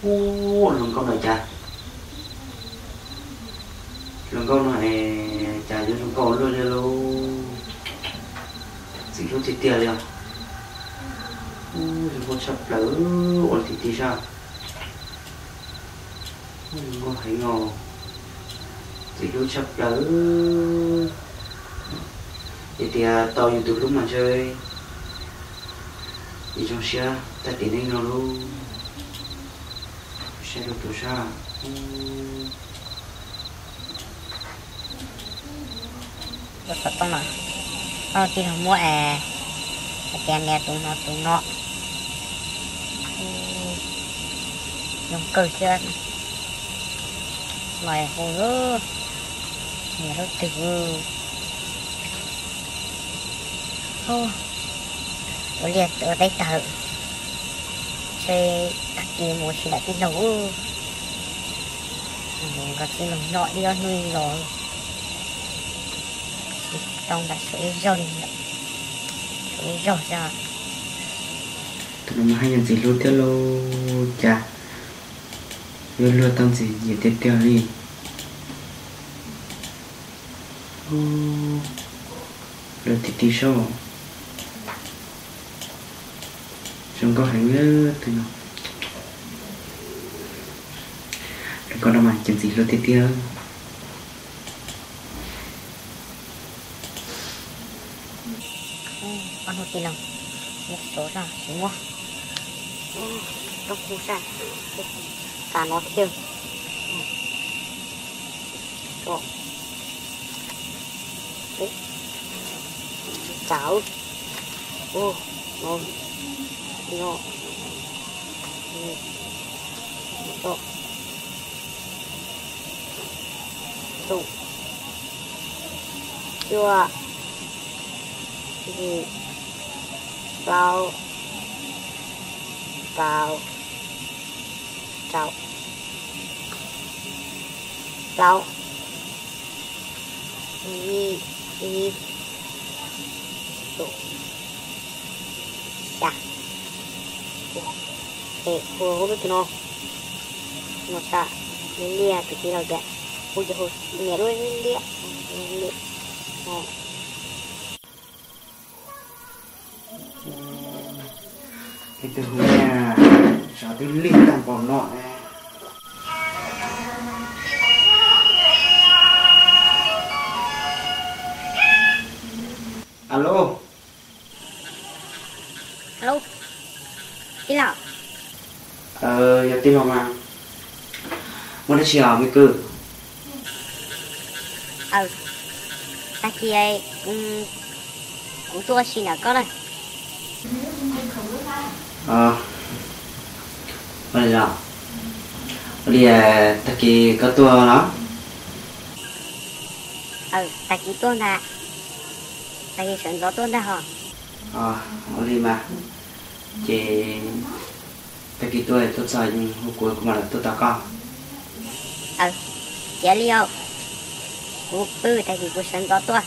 Ub, hluas nkauj no cas, hluas nkauj no es cas yuav zoo nkauj ua luaj li lauj. Ntxim hlub tiag tiag li os. Ub, zoo nkauj tshaj plaws, ua li ti ti sab. Ub, zoo nkauj heev os. Ntxim hlub tshaj plaws. Yog tias tau yus tus hlub mas ntshe yuav zoo siab tag tim neej no lauj. Saib rau tus sab. Ua xov tooj no, tij laug muab es hais tias nias tus no tus no. Zoo kawg thiab. Los hu, nias lub twg. Ua liaj ua teb tawg, ntshe tag kis mus tsis nram tij laug. Nkawd tij laug nyob ib ob hnub los tsis tau nram suav ib zaug li, suav ib zaug xwb. Tus no mas haj yam ntxim hlub thiab lauj, cas yuav luag tau ntxim nyiam tiag tiag li. Luag ti ti sab, zoo nkauj heev tus no. Tus ko no mas ces ntxim hlub tiag tiag. Ob hnub tij laug, muab xov zaj tsis muab, toob kuj zaj, tas no thiab. Tsav, no, no, cuaj, yim, plaub, rau, rau, plaub, ib, ib, xya. Ua lub tus no, no sab liab liab, tus tij laug tias hu ces hu niam lub liab liab. Leej twg hu na, sab twb lig tag npaum no ne. Alo. Alo, tij laug. Yog tij laug mas. Muaj dab tsi os me kwv? Tag kis kuv tuaj ua si ntawm koj na. Ua li, ua li tag kis koj tuaj los? Tag kis tuaj ntag. Tag kis sawv ntxov tuaj ntag hos. Ua li mas, ces tag kis tuaj tuaj txog hu kuv, kuv mam li tuaj tos koj. Cia li os, kuv pw tag kis kuv sawv ntxov tuaj.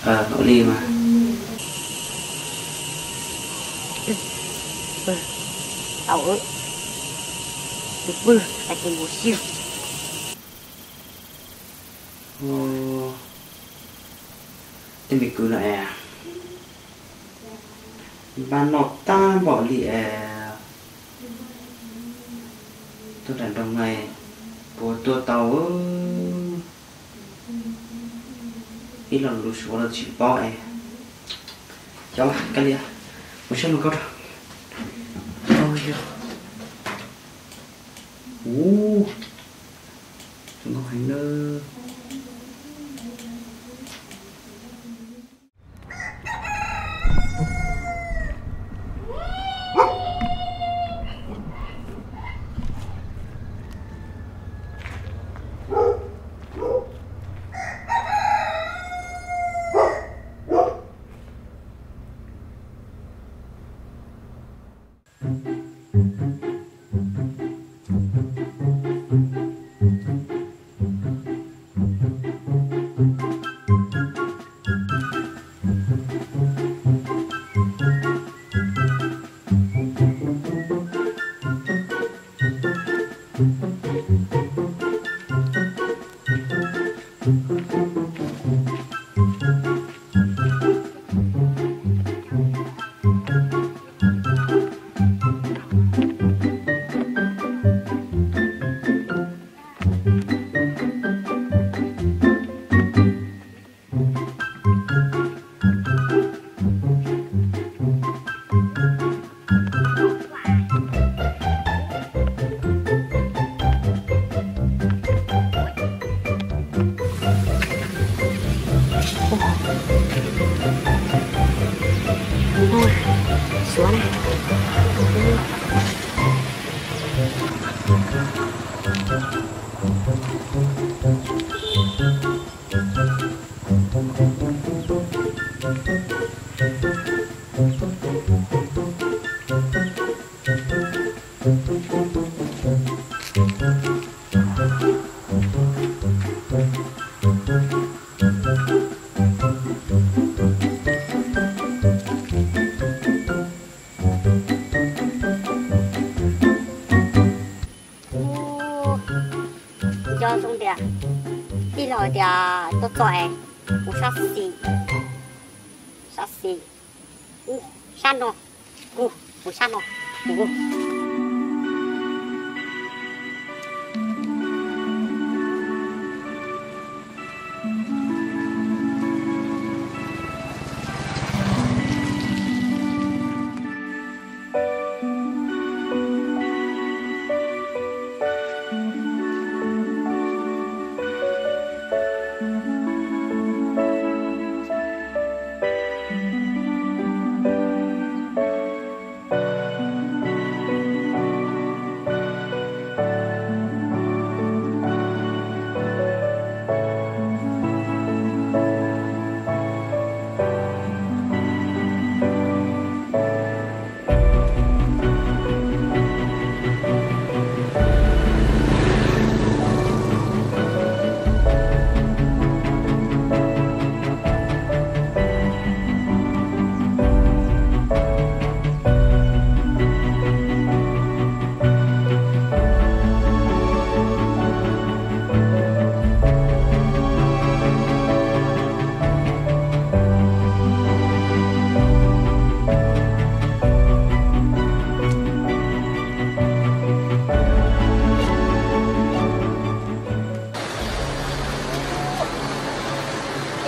Ua li mas. Tau, kuv pw tag kis mus xwb. Tej me kwv no es npaj noj tag npaum li es tuaj nram nroog no puas tuaj tau ib lo lus suav los tsis paub es. Cov kab lias, mus saib hluas nkauj rau. Ub, zoo nkauj heev nawb. Suav na. Ub, nco zoo tias tij laug hais tias tuaj txog es kuv sab xis, sab xis, ub, sab no, kuv, kuv sab no, kuv.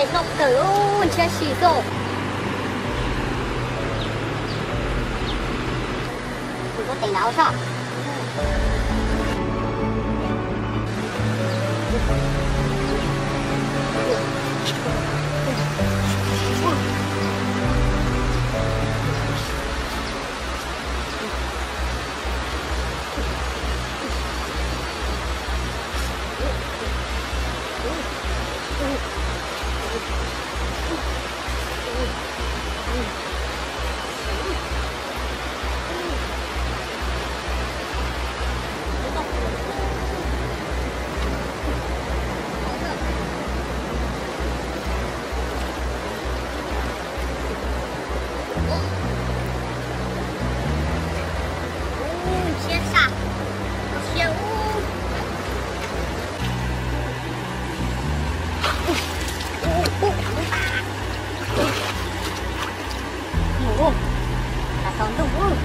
Es noj kawg, ntshiab si xwb. Kuv tus tes nrad ua soj. Ub, siab saj, siab ub. Mus, tas tau ntuj.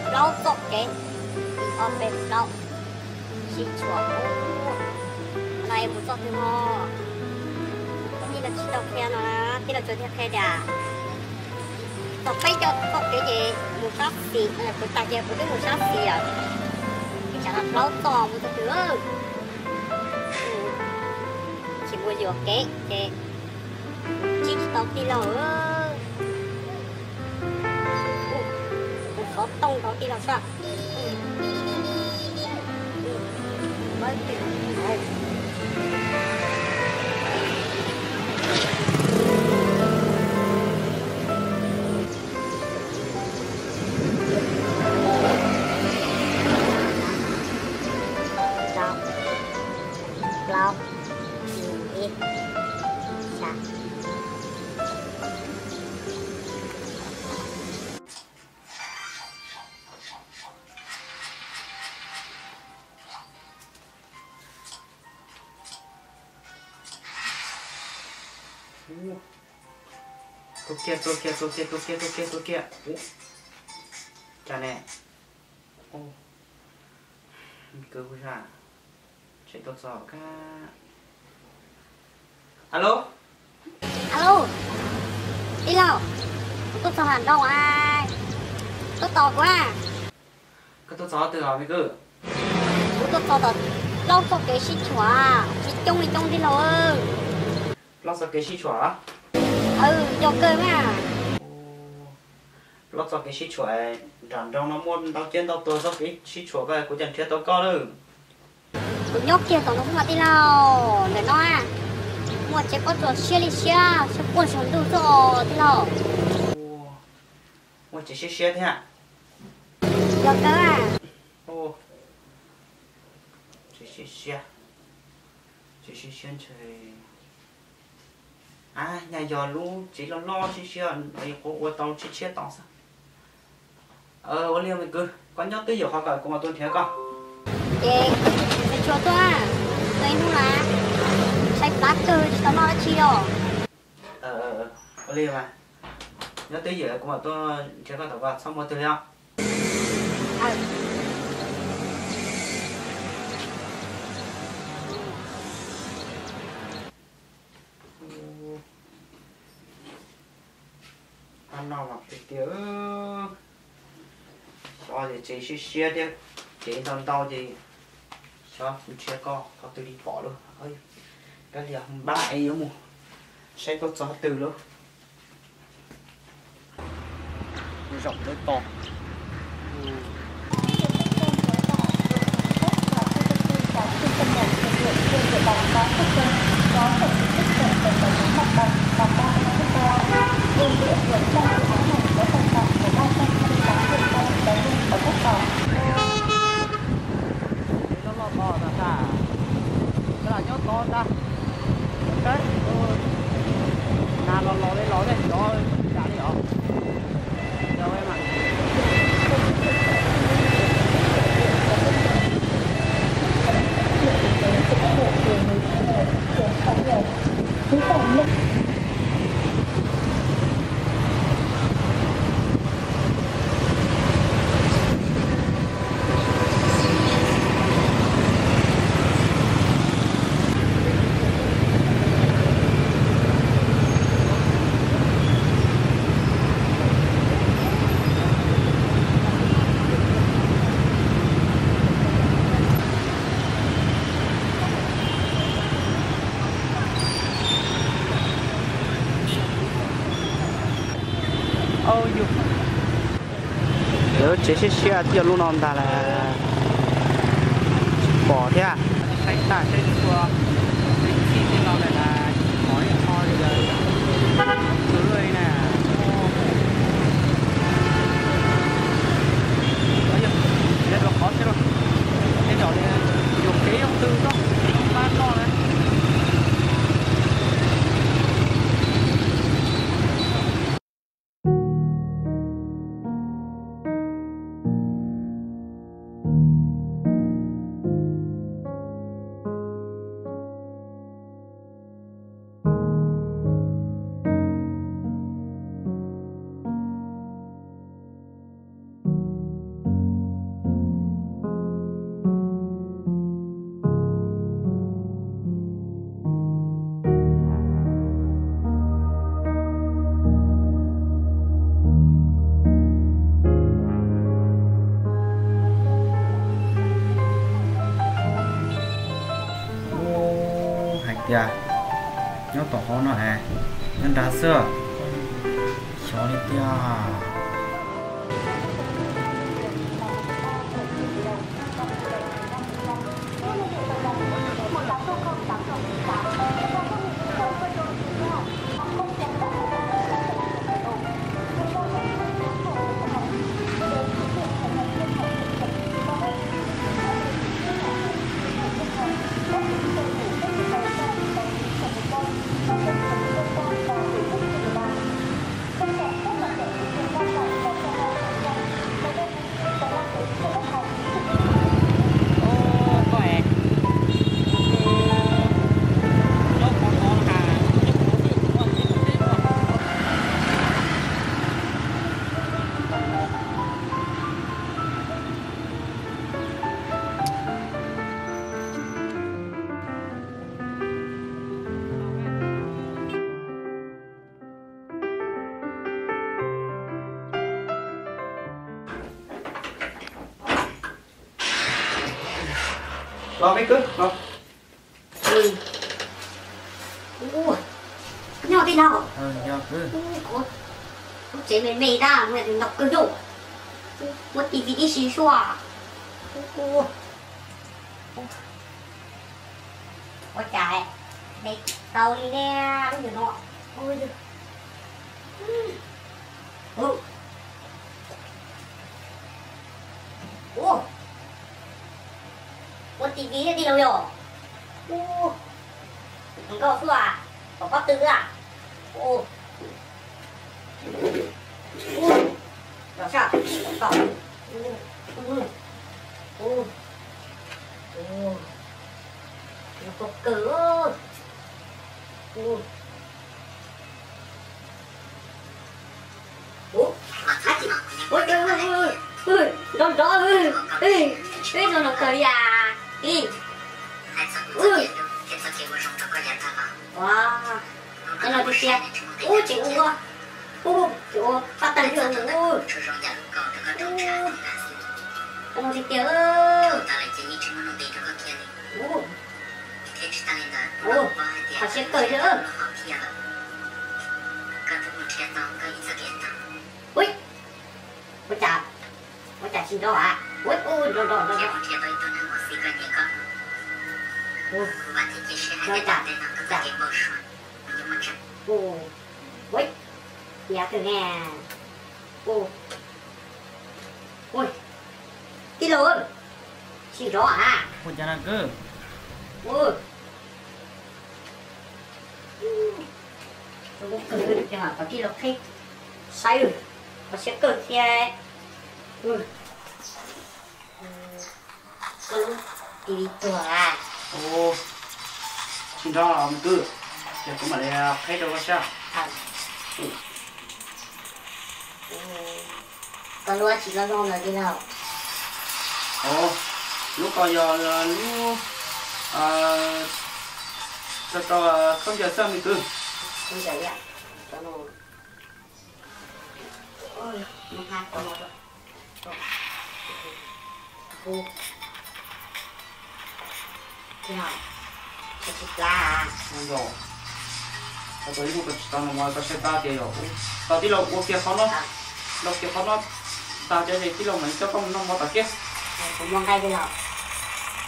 Plaub txoj kev, ob peb plaub, sib tshuam. No es mus txoj twg no? Ib los tsis tau qhia no na. Tij laug Tsuas thiaj qhia tias tau peb caug txoj kev ces mus sab xis, kuv tag ces kuv twb mus sab xis lawm. Ib tsam no plaub txoj mus txog twg, tsis mus yuam kev ces ntsib tsis tau tij laug. Mus xov tooj rau tij laug soj. Tua kiag, tua kiag, tua kiag, tua kiag, tua kiag, tua kiag. Cas ne? Kwv hu sa, tseem tuaj txog kab. Alo, alo, tij laug, kuv tuaj txog nram nroog, tuaj tos kuv. Koj tuaj txog twg os me kwv? Kuv tuaj txog tom plaub txoj kev sib tshuam, tsis coob li coob tij laug. Plaub txoj kev sib tshuam? Yog kawg mas. Plaub txoj kev sib tshuam, nram nroog no muaj ntau ciab ntau tuag txoj kev sib tshuam, kuv cov nrhiav tau koj lawm. Kuv nyob kiag tom no xwb mas tij laug, ntawm no muaj tsev pob tsuas siab li siab, siab quaj saum ntuj xwb os tij laug. Muaj tsev siab siab thiab? Yog kawg. Tsev siab siab, tsev siab siab ntshe, a, nyaj yog lub tsev loj loj siab siab, qhuav ua tau tshiab tshiab tod xwb. Ua li me kwv, koj nyob twj ywm qhov kom kuv mam tuaj nrhiav koj. Ces tsuas tuaj, tuaj ib hnub na, saib plab kawg tsis tau noj dab tsi os. Ua li mas, nyob twj ywm kuv mam tuaj nrhiav koj tom ko, txhob mus twg li os. Qab no mas phem tiag. Xyov ces tsev siab siab thiab, kev ntau ntau ces xyov kuv nrhiav koj qhov twg li pom lawm. Kab lias npab es yuav mus saib koj txog twg lawm. Zaum lawv tos. Loj loj ko tag tag, koj lam nyob tod ntag. Nas los los li los thiab, xyov cas li os. Lawv tsev siab siab twb yog lub no ntag las. Tsis pom thiab. Saib tag saib txhua, saib txij tij laug lawm las tsis pom ib qho li lawm. Tus lawm na. Yog, yog dua qhov thiab lauj. Tej zaum li yuam kev yooj twg txoj kev pab noj na. Nyob tom qhov no es nyob nrad xwb, xyov li tiag. Los me kwv los. Nyob tij laug. Lub tsev me me tab muaj tus ntau kawg nkaus. Muab tis tis tib si sua. Ua cas me tau li ne lub nyuag no. Ua, ua tis tis thiab tij laug yog. Ua, nkauj xwb as, kom pob tw xwb as. Ua, ua, los saj, los tom. Ua, ua, ua, kawg kawg. Ua, ua, nrov nrov, peb no los kawg li as. Ua, cov no tiag tiag. Ua, tsis ua, ua, tsis ua pab tag li ua. Cov no tiag tiag. Ua, ua, qhov siab kawg thiab. Ua, ua cas, ua cas tsis nrov as. Ua, ua, nrov nrov nrov nrov. Ua, nrov cas, cas. Ua, ua, yav twg ne. Ua, ua, tij laug, tsis nrov as. Ua cas na kwv? Ua, ua, kawg, tij laug qhib saib, qhov siab kawg thiab. Koj lub T V tuag a? Tsis nrov me kwv, ces kuv mam li qhib rau koj saib. Koj lub dab tsi loj loj ntawd tij laug? Lub ko yog lub rau rau khaub ncaws xwb me kwv. Tsis plam. Tau ib lub ko tsis tau no mas koj saib tab tias yog ua, tau tij laug ua kiag qhov no, ua kiag qhov no tas cov ces tij laug mam li coj koj mus noj mov tom kiab. Kuv muaj nqaij tij laug.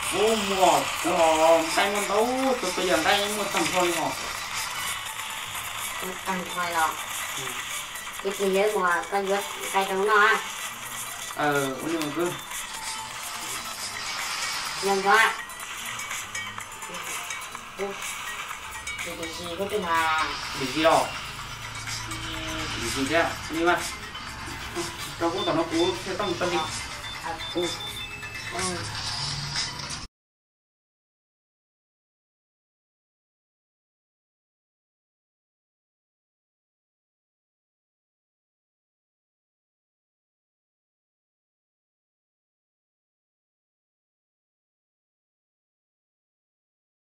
Kuv muaj, kuv ho nqaij muaj ntau, tus tus yog nqaij muaj tag nrho li hos. Tag nrho los. Ces tus yawg muaj koj yuav nqaij rau noj. Ua li mas kwv. Nrov nrov. Dim zis thiab tij laug. Dim zis los? Dim zis thiab li mas. Rau kuv tom no kuv thiaj tau mus tso dim.